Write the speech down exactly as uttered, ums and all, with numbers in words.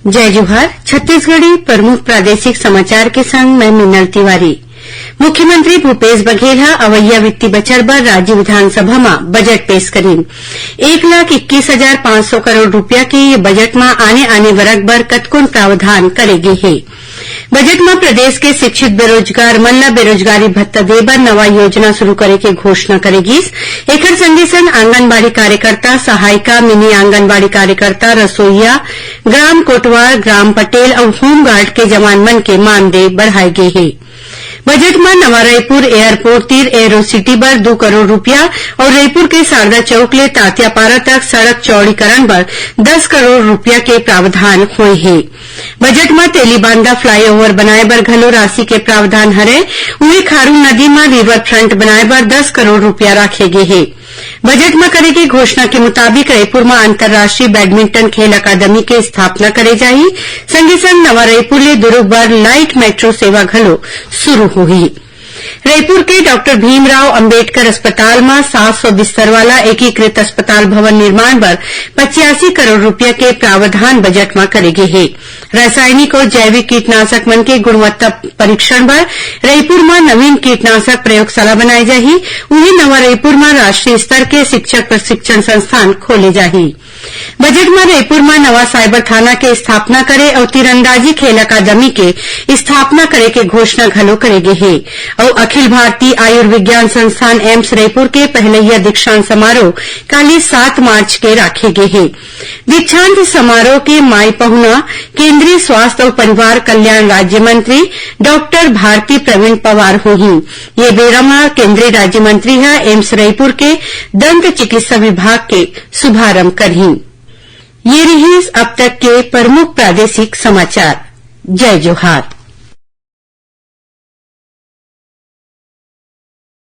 जय जोहार। छत्तीसगढ़ी प्रमुख प्रादेशिक समाचार के संग मैं मिनल तिवारी। मुख्यमंत्री भूपेश बघेल ह अवइया वित्तीय बछर बर राज्य विधानसभा म बजट पेश करिन। एक लाख इक्कीस हजार पाँच सौ करोड़ रुपया के ये बजट म आने-आने वर्ग बर कतकोन प्रावधान करे गे हे। बजट म प्रदेश के शिक्षित बेरोजगार मन ल बेरोजगारी भत्ता दे बर नवा योजना शुरू करे के घोषणा करे गिस। एखर संगे संग आंगनबाड़ी कार्यकर्ता, सहायिका, मिनी आंगनबाड़ी कार्यकर्ता, रसोईया, ग्राम कोटवार, ग्राम पटेल अउ होमगार्ड के जवान मन के मानदेय बढ़ाए गे हे। बजट म नवा रायपुर एयरपोर्ट तीर एयरो सिटी बर दू करोड़ रुपया अउ रायपुर के शारदा चौक ले तांतियापारा तक सड़क चौड़ीकरण बर दस करोड़ रुपया के प्रावधान होए हे। बजट म तेलीबांधा फ्लाईओवर बनाए बर घलो राशि के प्रावधान हरय। उहें, खारून नदी म रिवर फ्रंट बनाए बर दस करोड़ रुपया राखे गे हे। बजट म करे गे घोषणा के मुताबिक, रायपुर म अंतर्राष्ट्रीय बैडमिंटन खेल अकादमी के स्थापना करे जाही। संगे संग नवा रायपुर ले दुर्ग बर लाइट मेट्रो सेवा घलो शुरू होही। रायपुर के डॉक्टर भीमराव अंबेडकर अस्पताल म सात सौ बिस्तर वाला एकीकृत अस्पताल भवन निर्माण बर पचासी करोड़ रुपया के प्रावधान बजट म करे गे हे। रासायनिक अउ जैविक कीटनाशक मन के गुणवत्ता परीक्षण बर रायपुर म नवीन कीटनाशक प्रयोगशाला बनाए जाही। उहें, नवा रायपुर म राष्ट्रीय स्तर के शिक्षक प्रशिक्षण संस्थान खोले जाही। बजट म रायपुर म नवा साइबर थाना के स्थापना करे अउ तीरंदाजी खेल अकादमी के स्थापना करे के घोषणा घलो करे गे हे। अउ अखिल भारतीय आयुर्विज्ञान संस्थान एम्स रायपुर के पहलैया दीक्षांत समारोह काली सात मार्च के राखे गे हे। दीक्षांत समारोह के माई पहुना केंद्रीय स्वास्थ्य अउ परिवार कल्याण राज्य मंत्री डॉक्टर भारती प्रवीण पवार होही। ये बेरा म केंद्रीय राज्य मंत्री ह एम्स रायपुर के दंत चिकित्सा विभाग के शुभारंभ करही। ये रिहिस अब तक के प्रमुख प्रादेशिक समाचार। जय जोहार।